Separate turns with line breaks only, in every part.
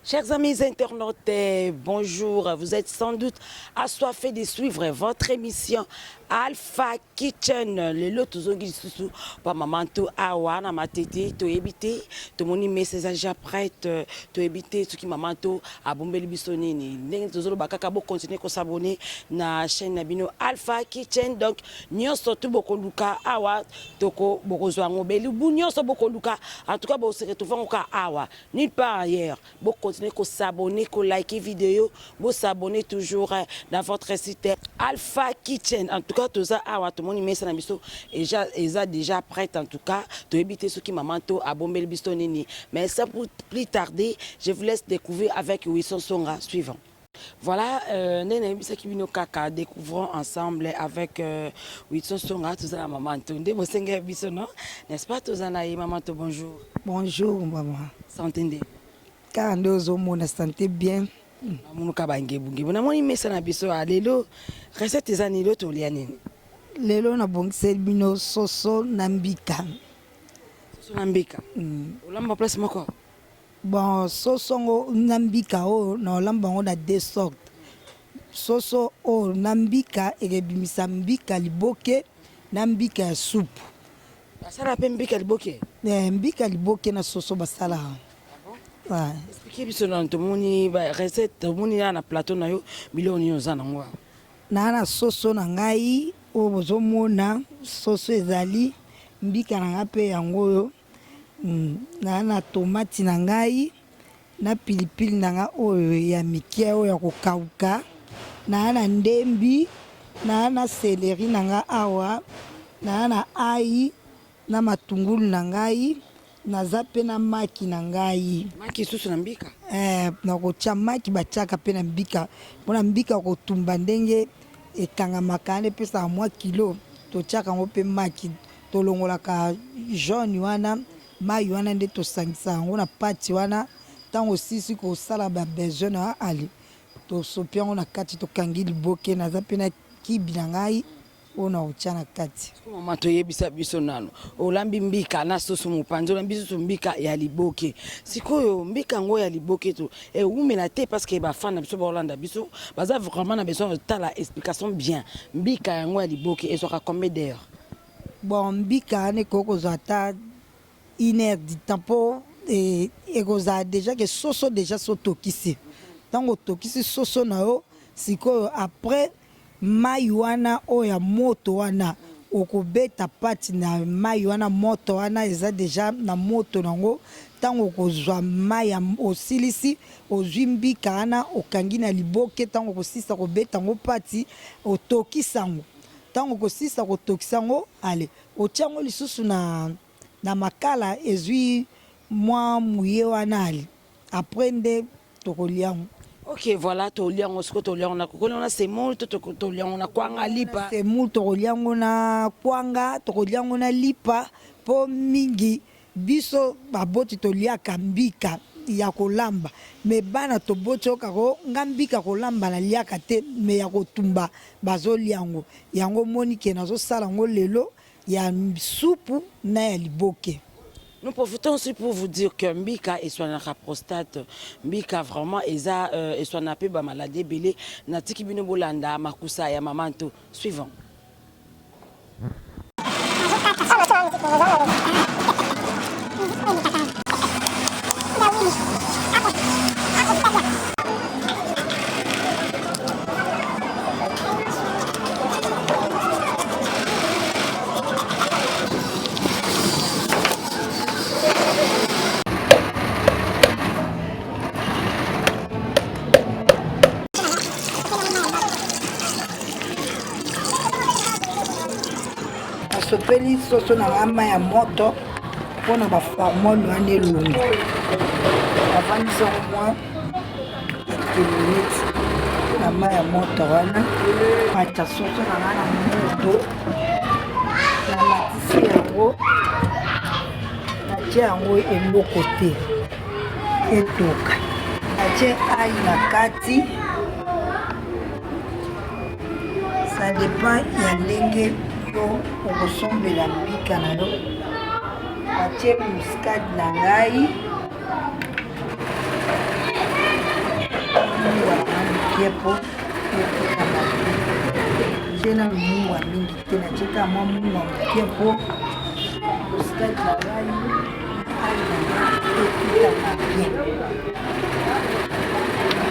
Chers amis internautes, bonjour. Vous êtes sans doute assoiffés de suivre votre émission Alpha Kitchen. Lelo tozongi lisusu pa maman to awa na matete toyebi te tomoni mesa eza déjà prête toyebi te soki maman to abombeli biso nini ndenge tozoloba kaka bo continuer ko s'abonner na chaîne na bino Alpha Kitchen. Donc nyonso tu bokoluka awa toko bokozwa yango belubu nyonso bokoluka en tout cas bo se retrouver yango kaka awa nulle part ailleurs. Bo continuer ko s'abonner, ko liker vidéo, bo s'abonner toujours dans votre site Alpha Kitchen. En tout cas, toza awa tomoni mesa na biso eza eza déjà prête en tout cas. Toyebi te soki maman to abombeli biso nini. Mais ça pour plus tarder, je vous laisse découvrir avec Wilson Songa suivant. Voilà, euh, ndenge nayebisaki bino kaka découvrons ensemble avec euh, Wilson Songa toza na maman to nde bosengeli biso non n'est-ce pas toza na ye maman to bonjour.
Bonjour maman.
Santé nde.
Kaka nde ozomona santé bien.
Namonoka bangebungebu namoni mesa na biso ya lelo recette eza nini lelo tolia nini?
Lelo nabongiseli bino soso na mbika.
Soso na mbika. Olamba place moko?
Bon soso ngo na mbika oyo na olamba yango na deux sortes. Soso oyo na mbika ekebimisa mbika liboke na mbika ya supu.
Basala pe mbika liboke?
Eh, mbika liboke na soso basalaka.
Ah bon? Expliquer biso nanu tomoni ba recette tomoni awa na plateau na yo biloko nini oza nango awa?
Naa na soso na ngai oyo bozomona soso ezali mbika na ngai pe yango oyo naa na tomati na ngai na pilipili na ngai oyo ya mike oyo ya kokauka naa na ndembi naa na celery na ngai awa naa na ail na matungulu na ngai naza pe na maki na ngai.
Maki lisusu na mbika?
Eh, nakotia maki batiaka pe na mbika pona mbika kotumba ndenge ekangamaka wana epesaka mwa kilo totiaka yango pe maki tolongolaka jaune wana mayi wana nde tosangisa yango na pate wana tango osilisi kosala ba besoin na yo allez tosopi yango na kati tokangi liboke naza pe na kibi na ngai oyo nakotia na kati.
Sikoyo mama toyebisa biso nanu olambi mbika na soso mopanzi olambi susu mbika ya liboke sikoyo mbika yango ya liboke to ewumela te parce que ba fan na biso baolanda biso baza vraiment na besoin ya kotala explication bien mbika yango ya liboke ezwaka combien d'heure?
Bon mbika wana ekoki kozwa ata une heure du temps po ekozala dejà ke soso dejà si otokisi tango otokisi soso na yo sikoyo après mayi wana oyo ya moto wana okobeta pate na mayi wana moto wana eza dejà na moto na yango tango okozwa mayi ya osilisi ozwi mbika wana okangi na liboke tango okosilisa kobeta yango pate otokisi yango Tango okosilisa kotokisa yango, allez, otie yango lisusu na na makala ezui mwa muye wana, allez, après nde tokolia yango.
Ok, voilà, tolia yango sikoyo, tolia yango na kokolia yango na semoule to tolia yango na kwanga, lipa?
Semoule, tokolia yango na kwanga, tokolia yango na lipa, po mingi Biso baboti toliaka mbika ya kolamba mais bana toboti oyoka ko nga mbika kolamba naliaka te mais ya kotumba bazolia yango yango omoni ke nazosala yango lelo ya supu na ya liboke.
Nous profitons aussi pour vous dire que mbika eswanaka prostate mbika vraiment eza eswana pe ba maladie ebele natiki bino bolanda makusa ya maman to suivant.
Nasopeli soso na ngai mai ya moto mpo na baformole wana elongwa. Navandisi yango mwa quelques minutes na mai ya moto wana. Matya soso na ngai na moto, namatisi yango, natie yango eloko te etoka. Natie ail na kati. Ça depend ya ndenge yo okosombela mbika na yo. Natie muscade na ngai. moke mpo etutama tie nanu mungwa mingi te, natie kaka mwa mungwa moke mpo muscade na ngai ail na ngai etutama bien.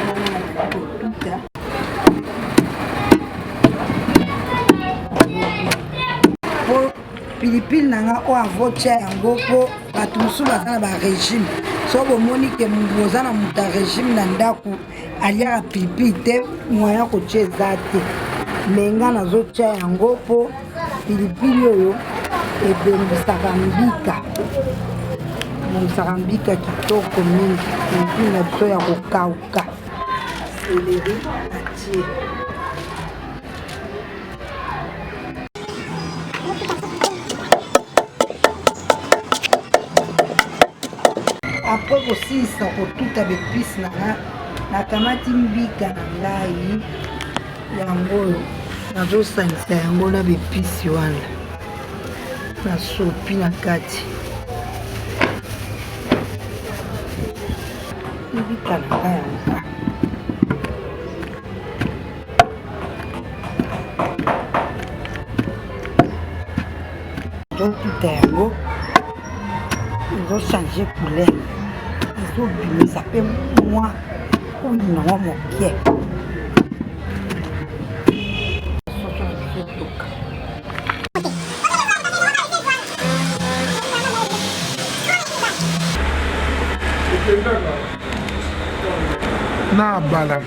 Wana nazali kotuta po pilipili na nga oyo avotya yango mpo bato mosusu baza na barégime. So bomoni ke boza na moto ya régime na ndako aliaka pilipili te, moyen kotya eza te, me nga nazotya yango mpo pilipili oyo ebongisaka mbika, ebongisaka mbika kitoko mingi. Pilipili na biso ya kokauka, céleri atie. Après kosilisa kotuta baepice na nga, nakamati mbika na ngai yango oyo, nazosangisa yango na baepice wana, nasopi na kati mbika na ngai yango. Totuta yango ezochange couleur, ezobimisa mpe mwa huile nango moke. Soso na biso etoka.
Na bala.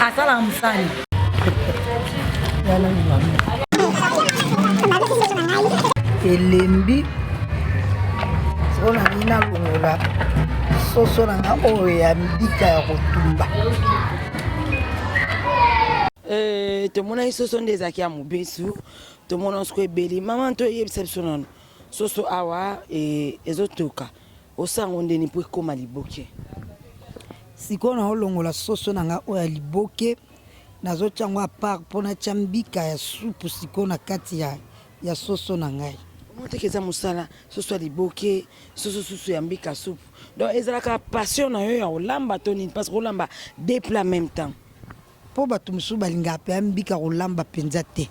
Asalaka mosali. Elembi sikoyo nalingi nalongola soso na nga oyo ya mbika ya kotumba.
Tomonaki soso nde ezalaki ya mobesu, tomona sikoyo ebeli. Mama, to eyebisa biso nano, soso awa ezotoka, osango ndeni mpo ekóma liboke?
Sikoyo naolongola soso na nga oyo ya liboke, nazotia yango apart mpo natia mbika ya supu sikoyo na kati ya soso na ngai.
Omoni teke eza mosala, soso ya liboke, soso susu ya mbika supu. Donc ezalaka passion na yo ya kolamba to nini? Parce que olamba deux plats même temps.
Mpo bato mosusu balingaka mpenza mbika kolamba mpenza te,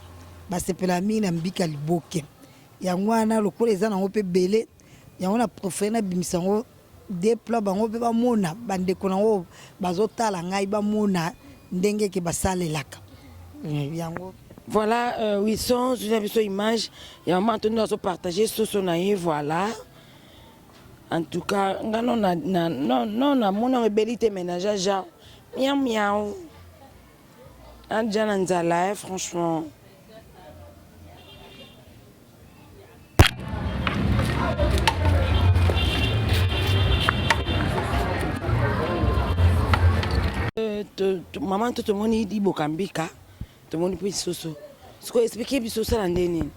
basepelaka mingi na mbika liboke. Yango wana lokola eza nango mpe ebele, yango na préféré nabimisa yango deux plats, bango mpe bamona, bandeko nango bazotala ngai bamona ndenge ke basalelaka yango.
Voilà, 800 zwi na biso image ya mama Antoine azopartage soso na ye. Voilà, en tout cas nga no na, na, non, non, namoni yango ebeli te, mais naja ja miau miau aja na nzala, eh, franchement. Mama to tomoni liboka mbika, tomoni mpe soso. Sikoyo explique biso, osala nde nini?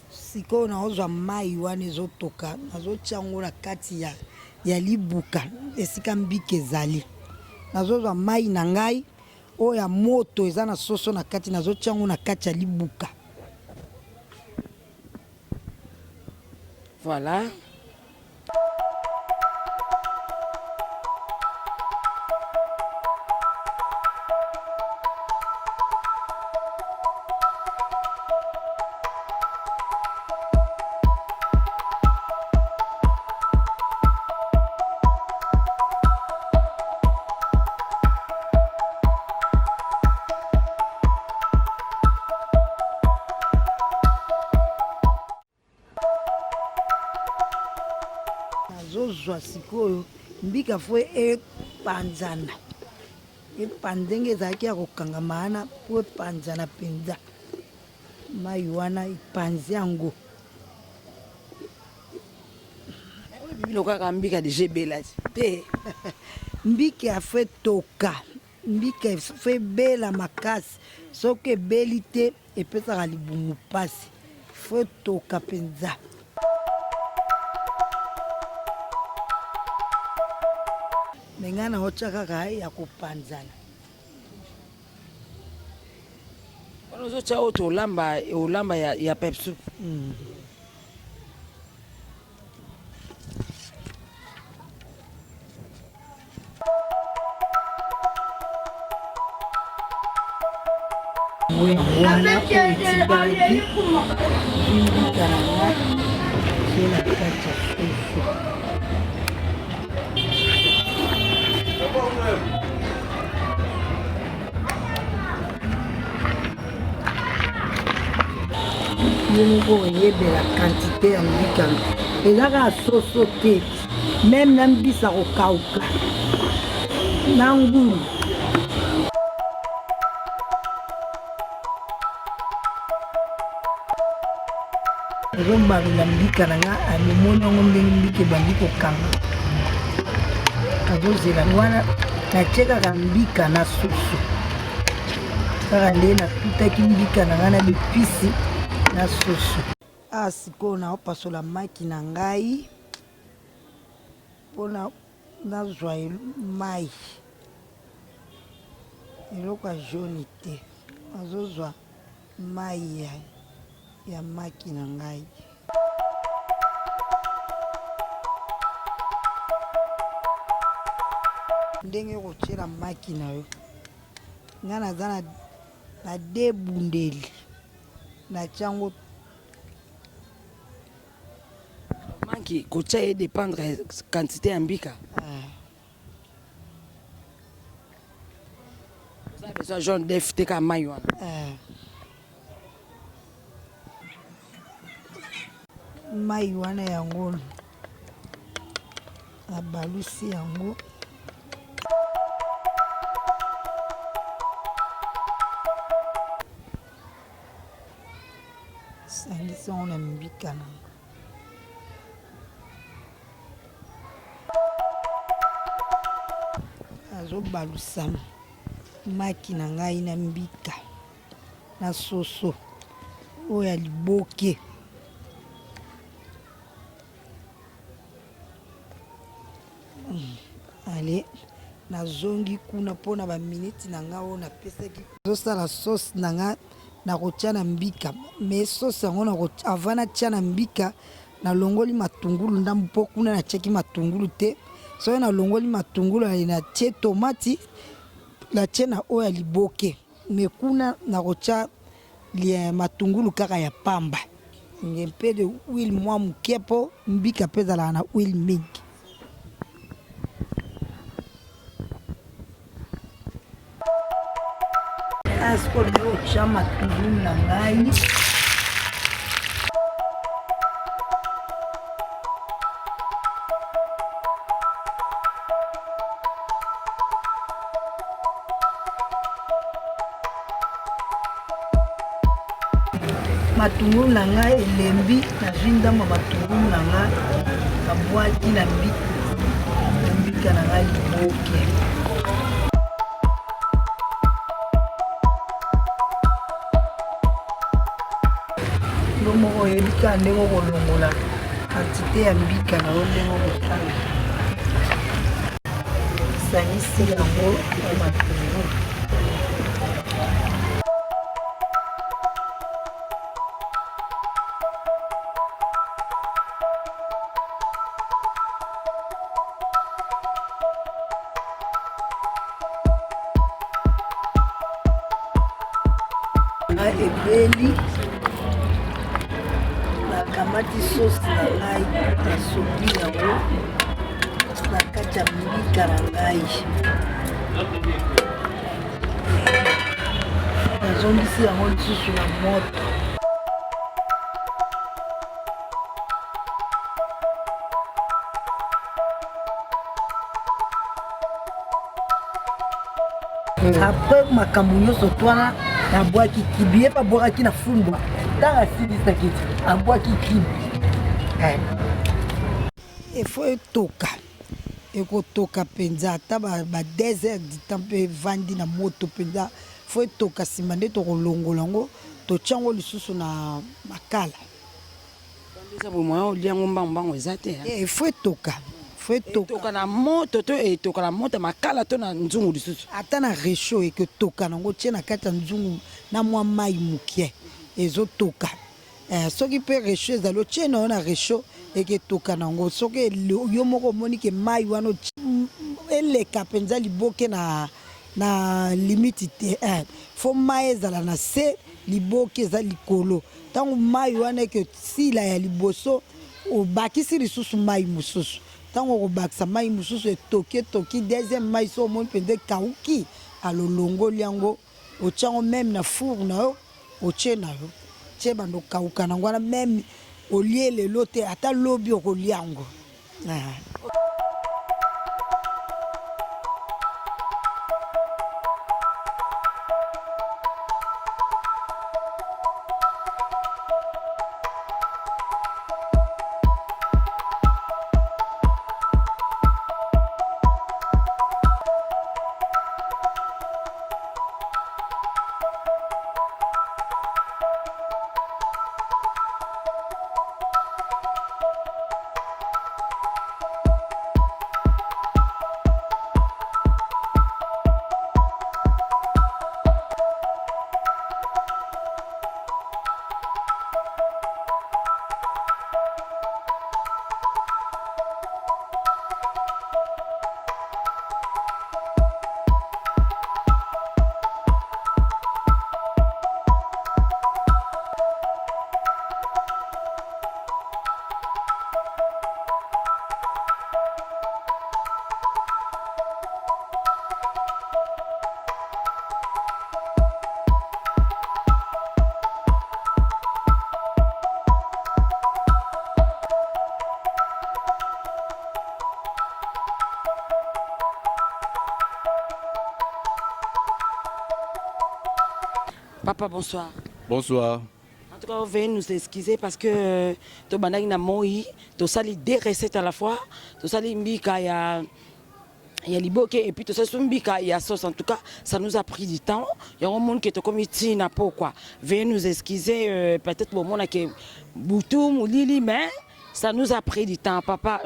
Sikoyo naozwa mai wana ezotoka, nazotia yango na kati ya libuka esika mbika ezali. Nazozwa mai na ngai oyo ya moto eza na soso na kati, nazotia yango na kati ya libuka.
Voilà.
Nazozwa sikoyo mbika, fo epanzana, epa ndenge ezalaki ya kokangama wana, mpo epanzana mpenza, mai wana epanzi yango.
Biloko kaka mbika deja ebelaki?
Te, mbika fo etoka, mbika fo ebela makasi. Soki ebeli te, epesaka libumu mpasi. Fo etoka mpenza. Me ngai naotya kaka ya kopanzana.
Wana ozotia oyo tolamba olamba ya, ya pepsu.
Yango wana oyo etikalaki mbika na nga tie na kati ya soso. Ye moko oyebela quantité ya mbika eza kaka soso te, meme na mbisa kokauka na ngulu. Nazobalela mbika na nga, amemoni yango ndenge mbika ebandi kokanga, azozela wana. Natie kaka mbika na soso, kaka nde natutaki mbika na ngai na bipisi na soso. Awa sikoyo naopasola maki na ngai mpona nazwa mai, eloko ya jaune te, nazozwa mai ya maki na ngai. Ndenge okotiela maki na yo, ngai naza na debundeli, natia yango.
Maki kotia ye dépendre quantité ya mbika. Oza besoin jaune d'œuf te, kaka mai wana.
Mai wana yango nabalusi yango. Sangisi yango na mbika na nga. Nazobalusa maki na ngai na mbika na soso oyo ya liboke. Ale, nazongi kuna mpona baminiti na ngai oyo napesaki. Nazosala sauce na ngai, nakotia na mbika, mais sauce yango avant natia na mbika, nalongoli matungulu ndambu mpo kuna natiaki matungulu te. Soki nalongoli matungulu, natie tomati, natie na oyo ya liboke, mais kuna nakotia matungulu kaka ya pamba mpe de huile mwa moke, mpo mbika mpe ezalaka na huile mingi. Sikoyo naotya matungulu na ngai. Matungulu na ngai elembi, nazwi ndambo ya matungulu na ngai, nabwaki na mbika na ngai liboke. Yo moko oyebi kaka ndenge okolongola quantité ya mbika na yo, ndenge okosala. Sangisi yango na matungulu. Ebeli, nakamati sauce na ngai, nasopi yango na kati ya mbika na ngai, nazongisi yango lisusu na moto. Après makambo nyonso twana, nabwaki kibi. Ye mpe abwakaki na fumbwa, ntango asilisaki abwaki kibi. Efo etoka, ekotoka mpenza ata ba 2 heures du temps mpe evandi na moto mpenza. Fo etoka, nsima nde tokolongola yango, totia yango lisusu na makala.
Eza boye, moyen olia yango mbangu mbangu eza te.
Fo etoka, fo etoka.
Etoka na moto to etoka na moto ya makala to na nzungu lisusu?
Ata na réchaud, ekotoka nango. Tie na kati ya nzungu. na mwa mai mokie, ezotoka. Soki mpe réchaud ezali, otie na yo na réchaud, eketoka nango. Soki yo moko omoni ke mai wana eleka mpenza liboke na limite te, faut mai ezala na se, liboke eza likolo. Ntango mai wana ekesila ya liboso, obakisi lisusu mai mosusu. Ntango okobakisa mai mosusu, etoki, etoki deuxième mai. So omoni mpenza ekauki, alolongoli yango, otia yango même na four na yo, otie na yo tie, bando okauka nango wana. Même olie lelo te, ata lobi okolia yango. Ah.
Papa, bonsoir.
Bonsoir.
En tout cas, veuillez nous excuser parce que tobandaki na moi, tosali deux recettes à la fois. Tosali mbika ya liboke et puis tosali so mbika ya sauce. En tout cas, ça nous a pris du temps. Yango monde ke tokomi ntina pourquoi. Veuillez nous excuser, peut-être bomona ke butu molili, mais ça nous a pris du temps. Papa,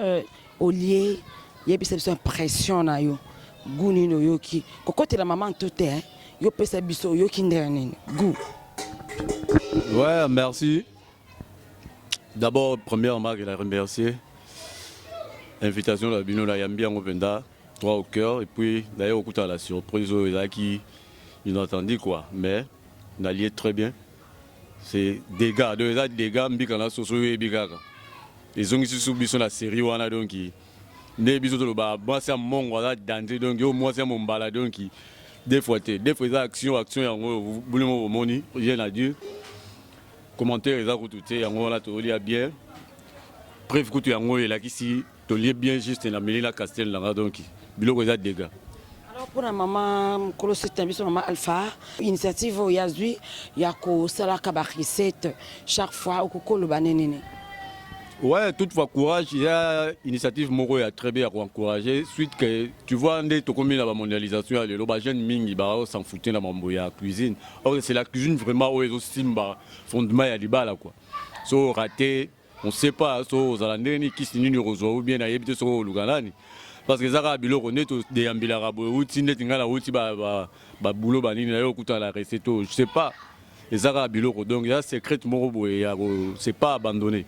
olie, yebisa biso impression na yo. Goût nini oyoki? Kokotela mama nto te, hein? Yo pesa biso oyoki ndenge nini? Goût.
Ouais, merci. D'abord, premièrement, je voudrais remercier l'invitation de bino la yambi yango mpenza droit au cœur. Et puis d'ailleurs, okuta la surprise oyo ezalaki inattendu quoi, mais nalie très bien. C'est dégâts, donc eza dégâts. Mbika na soso oyo oyebi kaka ezongisi su biso na série wana. Donc nde biso toloba mwasi ya mongo aza danger. Donc yo mwasi ya mombala, donc deux fois te, deux fois eza action, action yango oyo bolimo bomoni, rien à dire. Commentaire eza kutu te. Yango wana tolia bien, preuve kutu yango oyo elakisi tolie bien. Juste na meli na castel nanga, donc biloko eza dégâts.
Alors, mpona mama mokolo site na biso, mama Alpha, initiative oyo azwi ya kosalaka barecette chaque fois, okoki oloba nini?
Ouais, toutefois, courage, il y a initiative moko ya très bien à encourager. Suite que tu vois, nde tokomi na ba mondialisation ya lelo, ba jeune mingi ba s'en foutre na mambo ya cuisine. Or c'est la cuisine vraiment oyo ezosimba fondement ya libala quoi. So raté, on sait pas so ozala ndenge nini, kisi nini okozwa, ou bien nayebi te soki oluka nani. Parce que eza kaka biloko nde todeyambelaka boye. Uti ndeti ngai nauti babulo banini na yo, okutana na recette oyo, je sais pas, eza kaka biloko. Donc eza secrète moko boye ya c'est pas abandonné.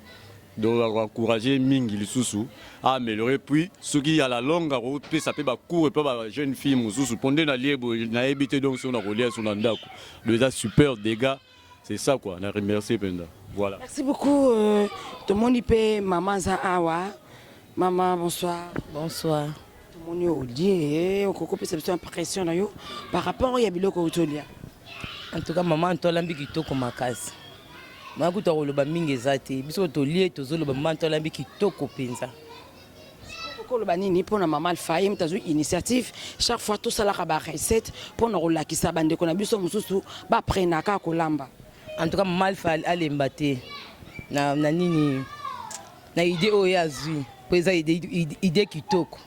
Donc encourager mingi lisusu à améliorer. Puis soki à la longue akopesa mpe bacours epa bajeune fille mosusu, mpo nde nalie boye nayebi te. Donc soki nakolia so na ndako, donc eza super dégâts, c'est ça quoi. Na remercier mpenza, voilà.
Merci beaucoup. Tomoni mpe mama aza awa. Mama, bonsoir.
Bonsoir.
Tomoni olie, okoki kopesa biso impression na yo par rapport ya biloko oyo tolia?
En tout cas, mama ntolambi kitoko makasi. Mama kuta koloba mingi eza te. Biso tolie, tozoloba mama ntolambi kitoko mpenza.
Okoloba nini mpona mama Alpha? Ye moto azwi initiative chaque fois tosalaka barecette mpona kolakisa bandeko na biso mosusu baprenaka kolamba.
En tout cas, mama Alpha alemba te na nini, na idée oyo ye azwi, mpo eza idée kitoko,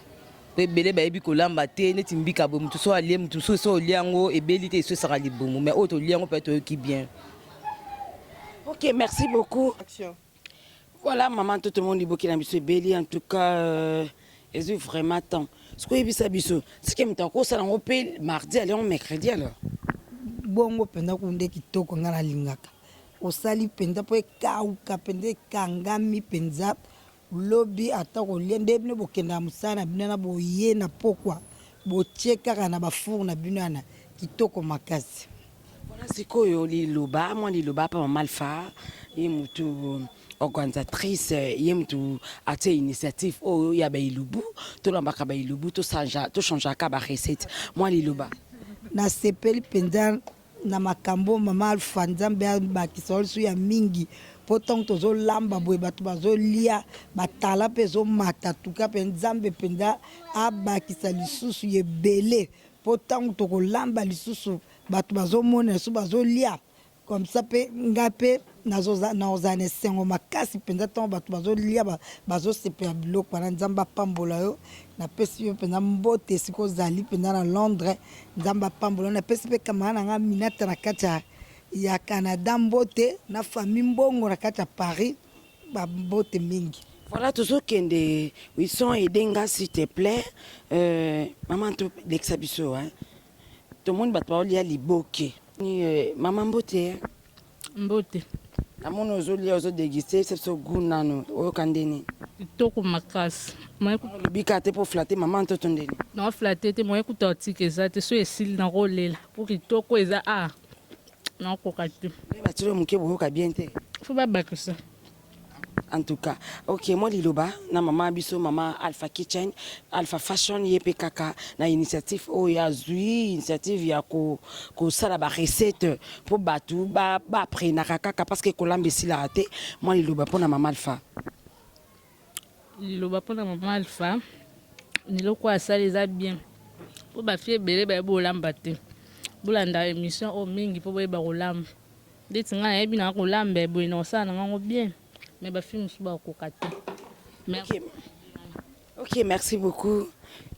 mpo ebele bayebi kolamba te. Neti mbika boye, motu so alie, motu mosusu so olia yango ebeli te, eso esaka libumu. Mais oyo tolia yango mpe toyoki bien.
Ok, merci beaucoup.
Action.
Voilà, maman, tout le monde liboki na biso ebeli. En tout cas, ezwi vraiment temps. Soki oyebisa biso, soki moto akosala yango mpe mardi, ali yango mercredi alors?
Bongo mpenza kutu nde kitoko ngai nalingaka. Osali mpenza mpo ekauka mpenza, ekangami mpenza. Lobi ata kolia nde bino bokendaka mosala na bino wana boye na pokwa botie kaka na ba four na bino wana kitoko makasi.
Voilà sikoyo liloba mwa liloba pa mama Alpha ye mutu organisatrice ye mutu atie initiative oyo ya ba elubu tolambaka ba elubu to changeaka ba recette mwa liloba.
Nasepeli penza na makambo oyo mama Alpha nzambe abakisa yo lisusu ya mingi po tango tozo lamba boye batu bazo lia ba talent pe ezo mata tuka pe nzambe penza abakisa lisusu ya ebele po tango toko lamba lisusu batu bazo mona lisusu bazo lia Comme ça pe nga pe nazo nakozala na esengo makasi penza tango batu bazo lia bazo sepela biloko wana nzambe apambola yo napesi yo penza mbote esika ozali penza na Londres nzambe apambola yo napesi pe camarade na nga Aminata na kati ya ya Canada mbote na famille mbongo na kati ya Paris ba mbote mingi.
Voilà tozo kende Wilson aide nga s'il te plait euh maman to lekisa biso hein. Tomoni bato baolia liboke. Mama mbote.
Mbote.
Namoni ozolia ozo deguste se biso gout nanu oyoka ndeni.
Kitoko makasi.
Olobi kaka te mpo flatte mama ntoto ndeni.
Na flatte te moyen kuta otika eza te so esili nakolela mpo kitoko eza a nakokoka te.
Batilo moke boyoka bien te.
Fo babakisa.
En tout cas ok mwa liloba na mama biso mama Alpha Kitchen Alpha Fashion ye pe kaka na initiative oyo azui initiative ya ko kosala ba recette po batu ba ba apprenaka kaka parce que kolamba esilaka te mwa liloba pona mama Alpha.
Liloba pona mama Alpha eloko oyo asali eza bien po ba fille ebele bayebi kolamba te bolanda emission oyo mingi po boyeba kolamba. Ndeti nga nayebi nanga kolamba boye nakosala nanga ngo bien mais ba fille mosusu bakokoka te.
Merci. Ok, ok merci beaucoup.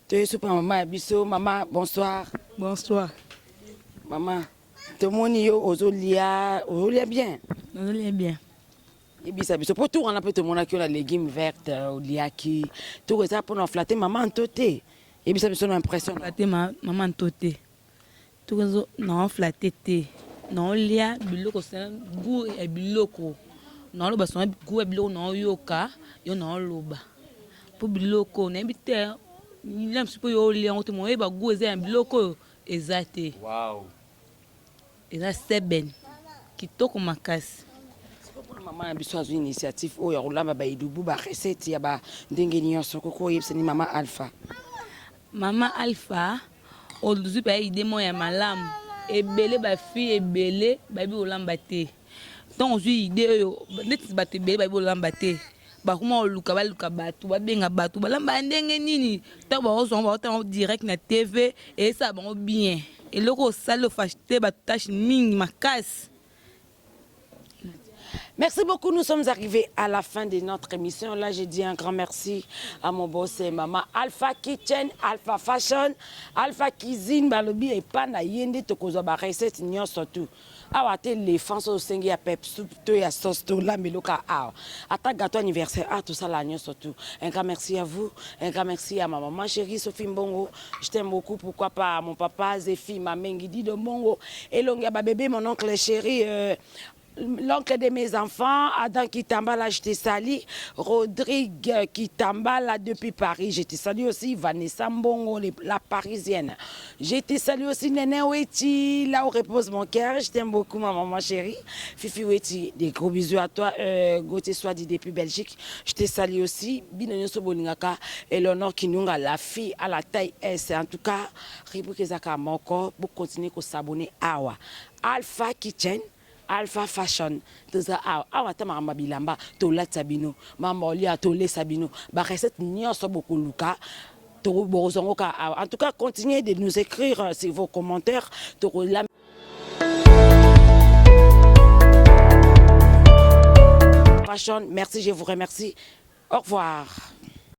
Toye supa mama ya biso mama bonsoir.
Bonsoir.
Mama tomoni yo ozolia ozolia bien.
Nazolia bien.
Yebisa biso po tour wana pe tomonaki yo na legume verte oliaki tour eza pona flatter mama nto te yebisa biso na impression.
Flatter mama nto te. Tozo nao flatte te nao lia biloko gout ya biloko nao loba sona gout ya biloko nao yoka yo nao loba po biloko nayebi te lia mosusu po yo olia yango te mais oyeba gout eza ya biloko oyo eza te eza seben kitoko makasi.
Sikoyo pona mama na biso azui initiative oyo ya kolamba ba elubu ba recette ya ba ndenge nionso koko oyebisa nini mama Alpha?
Mama Alpha Ozui penza idee moko ya malamu ebele ba fille ebele bayebi kolamba te tango ozui idee oyo neti batu ebele bayebi kolamba te bakoma koluka baluka batu babenga batu balamba ya ndenge nini tango bakozua yango bakotala yango direct na TV esala bango bien eloko osali ofacilite ba tache mingi makasi.
Merci beaucoup, nous sommes arrivés à la fin de notre émission. Là, je dis un grand merci à mon boss et maman Alpha Kitchen, Alpha Fashion, Alpha Cuisine, balobi et pas na yende tokozwa ba recette nyonso tout. Awa te l'éléphant so osengi ya pep soup to ya sauce to la meloka awa. Ata gâteau anniversaire ah tout ça la nyonso tout. Un grand merci à vous, un grand merci à ma maman chérie Sophie Mbongo. Je t'aime beaucoup, pourquoi pas à mon papa Zephy Mamengi Dido Mbongo, elongi ya ba bébé mon oncle chéri euh, L'oncle de mes enfants, Adam Kitambala, je te salue. Rodrigue Kitambala depuis Paris, je te salue aussi. Vanessa Mbongo, la parisienne. Je te salue aussi Néné Weti, là où repose mon cœur. Je t'aime beaucoup, ma maman chérie. Fifi Weti, des gros bisous à toi. Euh, Gauthier Swadi depuis Belgique, je te salue aussi. Bino nyoso bolingaka, Eleonore Kinunga, la fille à la taille S. En tout cas, rubrique ezaka moko, pour continuer à s'abonner awa. Alpha Kitchen. Alpha fashion toza awa awa ata makambo ya bilamba tolatisa bino makambo ya kolia tolesa bino ba recette nionso bokoluka bokozwa yango kaka awa en tout cas continuez de nous écrire sur vos commentaires tokola Fashion merci je vous remercie au revoir.